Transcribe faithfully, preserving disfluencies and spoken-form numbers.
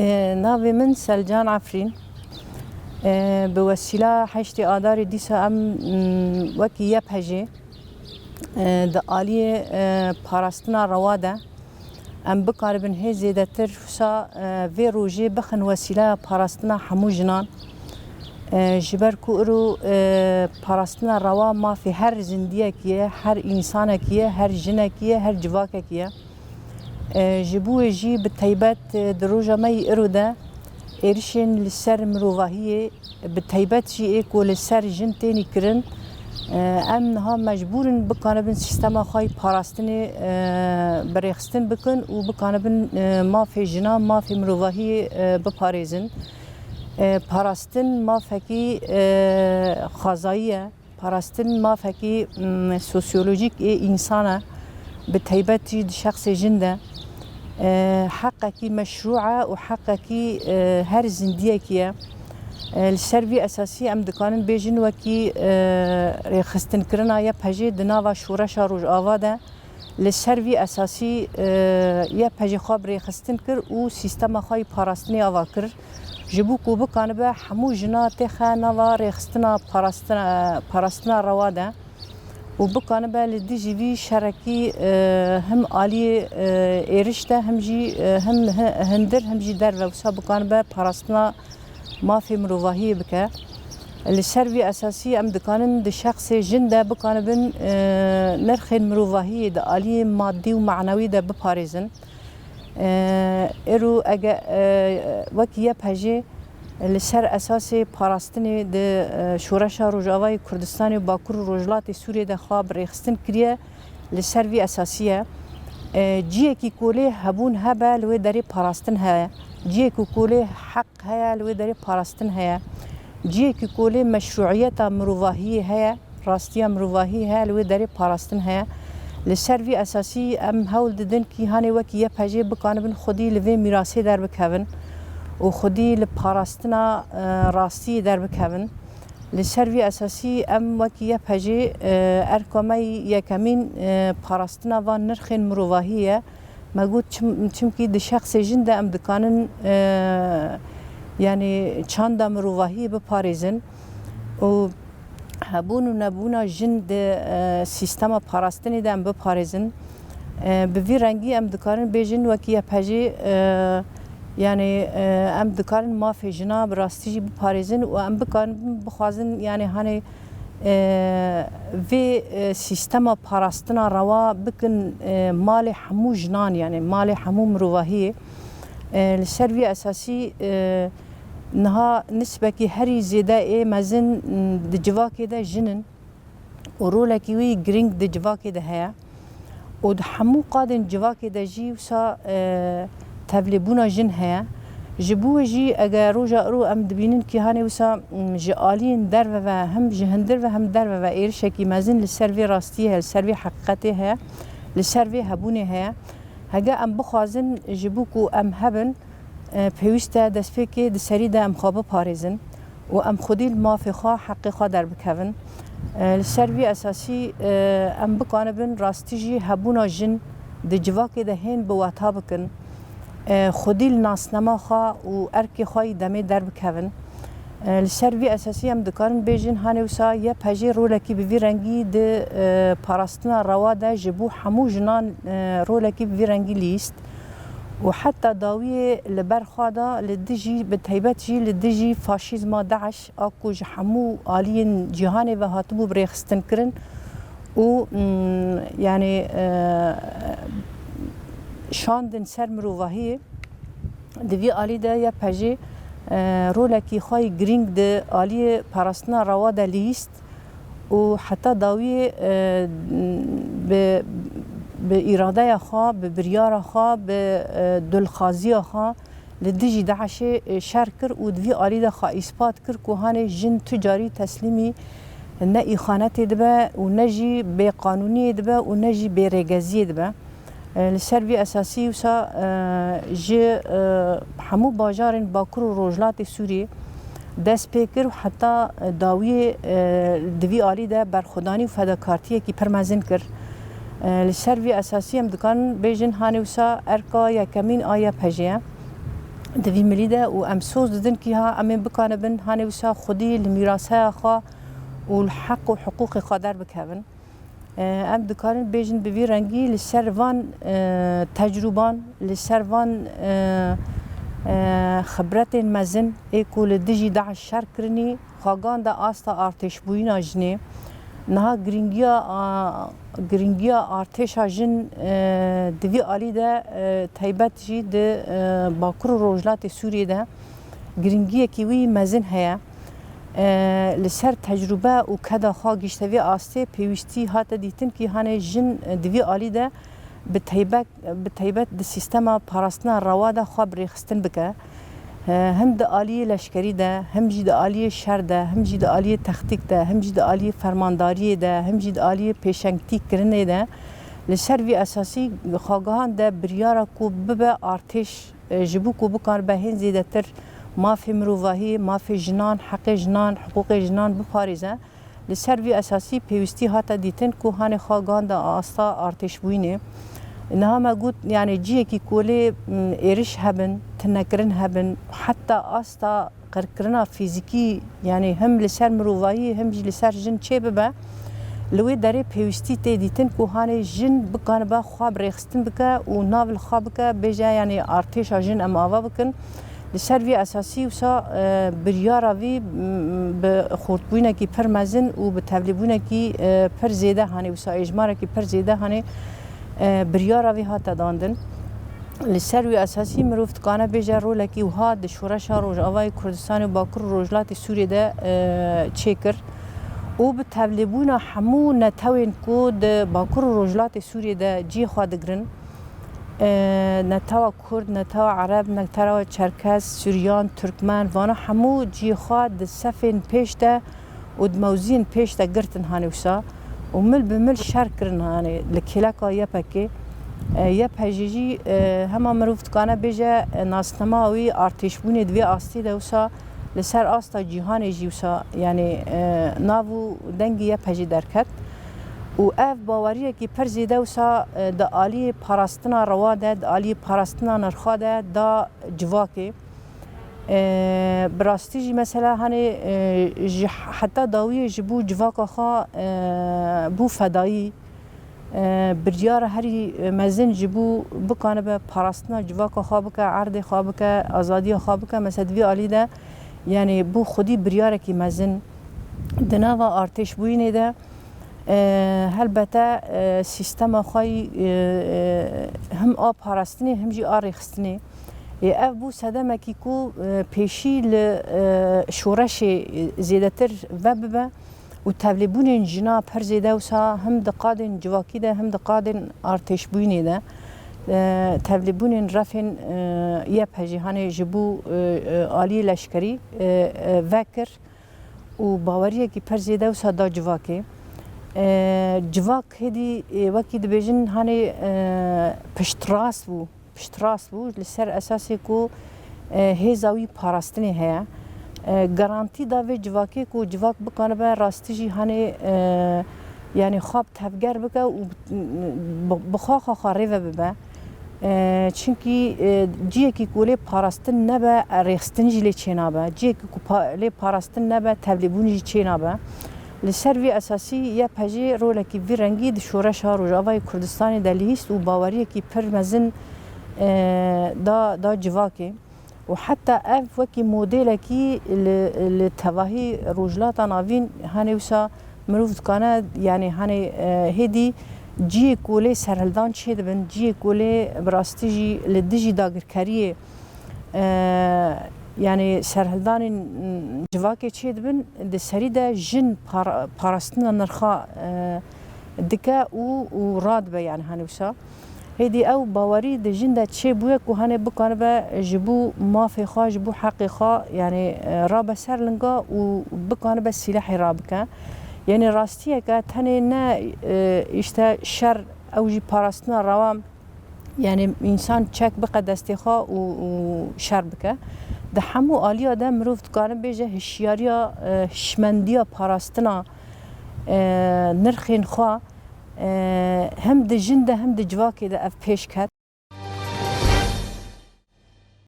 E, navê min Selcan Efrîn. E, bi wesîla heştê Adarê dîsa em, m, wekî Y P J, e, di aliyê, e, parastina rewa de em bikaribin hê zêdetir wisa, e, vê rojê bixin wesîleya parastina hemû jinan. E, ji ber ku îro, e, parastina rewa mafê her zindiyekî ye, her însanekî ye, her jinekî ye, her civakekî ye. E, ji bo wê jî bi teybet, e, di roja me yî îro de êrişên li ser mirovahiyê, bi teybet jî ê ku li ser jin tênî kirin, e, em niha mecbûr in bikanibin sîstema xwe yî parastinê, e, bi rêxistin bikin û bikanibin, e, mafê jinan, mafê mirovahiyê, e, biparêzin. E, parastin mafekî, e, xwezayî ye. Parastin mafekî, mm, sosyolojîk ê însan e, bi teybet jî di şexsê jin de, e, heqekî meşrû e û heqekî, e, her zindiyekî ye. E, li ser vî esasî em dikarin bêjin wekî, e, rêxistinkirina Y P J di nava şoreşa Rojava de, li ser vî esasî, e, Y P J xwe bi rêxistin kir û sîstema xwe yî parastinê ava kir. Ji bo ku bikanibe hemû jina têxe nava rêxistina parastina, parastina rewa de û bikanibe li dijî vî şerekî, e, him aliyê, e, êriş de him jî, e, him hi-, hindir him jî derve wisa bikanibe parastina mafê mirovahiyê bike. Li ser vî esasî em dikanin di şexsê jin de bikanibin, e, nirxên mirovahiyê di aliyê madî û manewî de biparêzin. E, îro ege, e, wek Y P J li ser esasê parastinê di, e, Şoreşa Rojavayê Kurdistanê û Bakur û Rojhilatê Sûriyê de xwe bi rêxistin kiriye, li ser vî esasî ye. E, ciyekî ku lê hebûn hebe, li wê derê parastin heye. Ciyekî ku lê heq heye, li wê derê parastin heye. Ciyekî ku lê meşrûiyeta mirovahiyê heye, rastiya mirovahiyê heye, li wê derê parastin heye. Li ser vî esasî em hewl didin kî hanê wekî Y P J bikanibin xwedî li vê mîrasê derbikevin û xwedî li parastina, e, rastiyê derbikevin. Li ser vî esasî em wekî Y P J, e, erka me yî yekemîn, e, parastina van nirxên mirovahî ye. Me got, çim-, çimkî di şexsê jin de em dikanin, e, yanî çanda mirovahiyê biparêzin û hebûn û nebûna jin di, e, sîstema parastinê de em biparêzin. E, bi vî rengî em dikarin bêjin wekî Y P J, e, yanî, e, em dikarin mafê jina bi rastî jî biparêzin û em bikarin bixwazin, yanî hanê, e, vê, e, sîstema parastina rewa bikin, e, malê hemû jinan, yanî malê hemû mirovahiyê. E, li ser vî esasî, e, niha nisbekî herî zêde ê mezin, m, di civakê de jin in û rolekî wî girîng di civakê de heye û di hemû qadên civakê de jî wisa, e, tevlêbûna jin heye. Ji bo wê jî eger roja îro em dibînin kî hanê wisa, m, ji aliyên derve ve hem ji hindir ve hem derve ve êrişekî mezin li ser vê rastiyê heye, li ser vê heqîqetê heye, li ser vê hebûnê heye. Hege em bixwazin ji bo ku em hebin, e, pêwîst e destpêkê di serî de em xwe biparêzin û em xwedî li mafê xwe, heqê xwe derbikevin. E, li ser vî esasî, e, em bikanibin rastî jî hebûna jin di civakê de hên bi weta bikin. E, xwedî li nasnama xwe û erkê xwe yî demê derbikevin. E, li ser vî esasî em dikarin bêjin hanê wisa Y P J rolekî bi vî rengî di, e, parastina rewa de ji bo hemû jinan, e, rolekî bi vî rengî lîst û heta dawiyê li ber xwe da li dijî, bi teybet jî li dijî faşîzma DAIŞ a ku ji hemû aliyên cîhanê ve hatibû bi rêxistin kirin û, mm, yanî, e, şandin ser mirovahiyê. Di vî alî de Y P J, e, rolekî xwe yî girîng di aliyê parastina rewa de lîst û heta dawiyê, e, bi, bi îradeya xwe, bi biryara xwe, bi, e, dilxwaziya xwe li dijî DAIŞê, e, şer kir û di vî alî de xwe îspat kir ku hanê jin tu carî teslîmî ne îxanetê dibe û ne jî bêqanûniyê dibe û ne jî bêrêgeziyê dibe. E, li ser vî esasî wisa, e, ji, e, hemû bajarên Bakur û Rojhilatê Sûriyê dest pê kir û heta, e, dawiyê, e, di vî alî de berxwedanî û fedakartiyekî pir mezin kir. E, li ser vî esasî em dikarin bêjin hanê wisa erka yekemîn a Y P J ye. di vî milî de û em soz didin kî ha em ê bikanibin hanê wisa xwedî li mîraseya xwe û li heq û hiqûqê xwe derbikevin. E, em dikarin bêjin bi vî rengî li ser van, e, tecrûban, li ser van, e, e, xibretên mezin ê ku li dijî DAIŞ şer kirinî, xwe gihande asta artêşbûyîna jinê. Niha girîngiya, a, girîngiya artêşa jin, e, di vî alî de, e, taybet jî di, e, Bakur û Rojhilatê Sûriyê de girîngiyekî wî mezin heye. E, li ser tecrûbe û keda xwe gihîşte vê astê, pêwîstî hate dîtin kî hanê jin, e, di vî alî de bi taybet, bi taybet di sîstema parastina rewa de xwe bi rêxistin bike. E, him di aliyê leşkerî de, him jî di aliyê şer de, him jî di aliyê textîk de, him jî di aliyê fermandariyê de, him jî di aliyê pêşengtî kirinê de li ser vî esasî xwe gihande biryara ku bibe artêş, e, ji bo ku bikaribe hên zêdetir mafê mirovahî, mafê jinan, heqê jinan, hiqûqê jinan biparêze. Li ser vî esasî pêwîstî hate dîtin ku hanê xwe gihande asta artêşbûyînê. Niha me got, yanî ciyekî ku lê, m, êriş hebin, tinekirin hebin, heta asta qirkirina fîzîkî, yanî him li ser mirovahî, him jî li ser jin çêbibe, li wê derê pêwîstî tê dîtin ku hanê jin bikanibe xwe bi rêxistin bike û nav li xwe bike, bêje, yanî artêşa jin em ava bikin. Li ser vî esasî wisa, e, biryara vî, m, bi xurtbûyinekî pir mezin û bi tevlîbûyinekî, e, pir zêde hanê, wisa êjmarekî pir zêde hanê, e, biryara vî hate dandin. Li ser wî esasî mirov dikane bêje rolekî wiha di şoreşa Rojavayê Kurdistanê û Bakur û Rojhilatê Sûriyê de, e, çêkir û bi tevlîbûna hemû netewên ku di Bakur û Rojhilatê Sûriyê de cihê xwe digirin, e, netewa Kurd, netewa Ereb, netewa Çerkez, Suryan, Türkmen, vana hemû cihê xwe di sefên pêş de û di mewziyên pêş de girtin hanê wisa û mil bi mil şer kirin hanê li kêleka Y P G. E, Y P G jî, e, hema mirov dikane bêje, e, nasnama wî artêşbûnê di vê astê de wisa li ser asta cîhanê jî wisa, yanî, e, nav û dengî Y P G derket. Û ev baweriyekî pir zêde wisa, e, di aliyê parastina rewa de, di aliyê parastina nirxa de da civakê. E, bi rastî jî mesela hanê, e, ji heta dawiyê ji bo civaka xwe, e, bû fedayî, e, biryara herî mezin ji bo bikanibe parastina civaka xwe bike, erdê xwe bike, azadiya xwe bike. Mesela di vî alî de, yanî bû xwedî biryarekî mezin di nava artêşbûyînê de. E, helbete, e, sîstema xwe yî, e, e, him a parastinê, him jî a rêxistinê. Ê, ev bû sedemekî ku, e, pêşî li, e, şoreşê zêdetir vebibe û tevlîbûnên jina pir zêde wisa him di qadên civakî de, him di qadên artêşbûyînê de, e, tevlîbûnên refên, e, Y P G hanê ji bo, e, e, aliyê leşkerî, e, e, vekir. Û baweriyekî pir zêde wisa da civakê. E, civak hêdî, e, wekî dibêjin hanê, e, piştrast bû. Piştrast bû li ser esasê ku, e, hêza wî parastinê heye. E, garantî da vê civakê ku civak bikanibe rastî jî hanê, e, yanî xwe bi tevger bike û bi, bi xwe xwe xwe rê ve bibe. E, çimkî, e, ciyekî ku lê parastin nebe, e, rêxistin jî lê çênabe. Ciyekî ku pa-, lê parastin nebe, tevlîbûn jî çênabe. Li ser vî esasî Y P G rolekî vî rengî di şoreşa Rojavayê Kurdistanê de lihîst û baweriyekî pir mezin, e, da, da civakê. Û heta ev wekî modelekî li, li tevahî Rojhilata Navîn hanê wisa mirov dikane, yanî hanê, e, hêdî ciyê ku lê serhildan çêdibin, ciyê ku lê bi rastî jî li dijî dagirkeriyê, e, yanî serhildanên, m, civakê çêdibin, di serî de jin para-, parastina nirxa, e, dike û, û radibe, yanî hanê wisa. Hêdî ew bawerî di jin de çêbûye ku hanê bikanibe ji bo mafê xwe, ji bo heqê xwe, yanî, e, rabe ser linga û bikanibe sîlehê rabike. Yanî rastiyeke tenê ne, e, îşte şer ew jî parastina rewa, yanî însan çek bike destê xwe û, û şer bike. Di hemû aliya de mirov dikare bêje hişyariya, e, hişmendiya parastina, e, nirxên xwe, e, hem di jin de hem di civakê de ev pêş ket.